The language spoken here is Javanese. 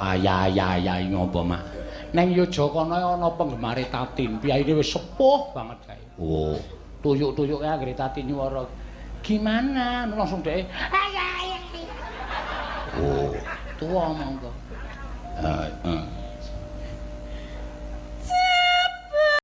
Ayah-ayah ngopo, Mak? Neng Yojakana ana penggemare Tatin. Piyayine wis sepuh banget kae. Oh, tuyuk-tuyuk kae anggere Tatin nyuwara. Gimana? Langsung dhek ayah ayah. Oh, tuwa monggo. Heeh.